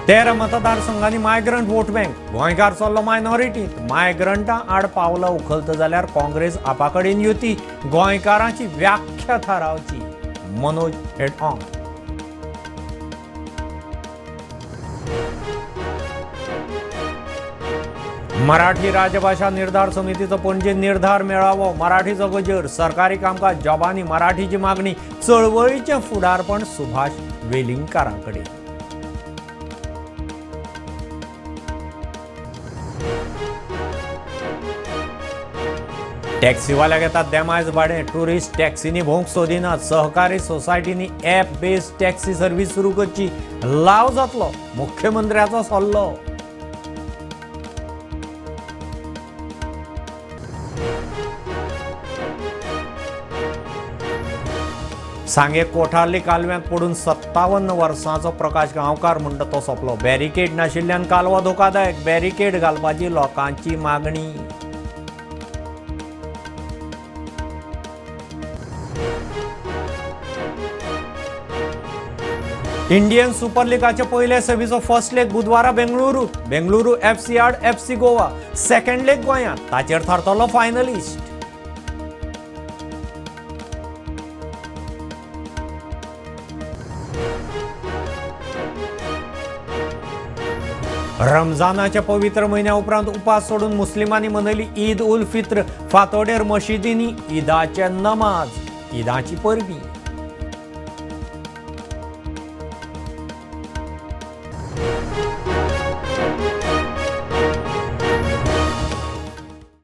13 मतदारसंघांनी migrant vote bank, गोंयकार चल्लो मायनॉरिटींत. मायग्रंटां आड पावलां उखलता जाल्यार काँग्रेस आपा कडेन युती, गोंयकारांची व्याख्या थारावची. Manoj head on. मराठी राजभाषा निर्धार समितीचो पणजे निर्धार मेळावो. मराठीचो गजर, सरकारी कामकाज, जॉबांनी मराठीची मागणी. चळवळीचें फुडारपण सुभाष वेलिंगकारां कडेन. टॅक्सीवाल्याक येतात देमायज भाडें. टुरिस्ट टॅक्सींनी भोंवंक सोदिनात. सहकारी सोसायटींनी एप बेस्ड टॅक्सी सर्वीस सुरू करची, लाव जातलो, मुख्यमंत्र्याचो सल्लो. सांगे कोठारली कालव्यांत पडून 57 वर्सांचो प्रकाश गांवकार म्हणटा तो सोंपलो. बॅरिकेड नाशिल्ल्यान कालवो धोकादायक, बॅरिकेड घालपाची लोकांची मागणी. इंडियन सुपर लिगाचे पयले सेमीचो फर्स्ट लेग बुधवारा बेंगळुरूत. बेंगळुरू एफसी आड एफसी गोवा. सेकंड लेग गोंयांत, ताचेर थारतलो फायनलिस्ट. रमजानाच्या पवित्र म्हयन्या उपरांत उपास सोडून मुस्लिमांनी मनयली ईद उल फित्र. फातोडेर मशिदींनी ईदाचे नमाज. ईदाची परबी.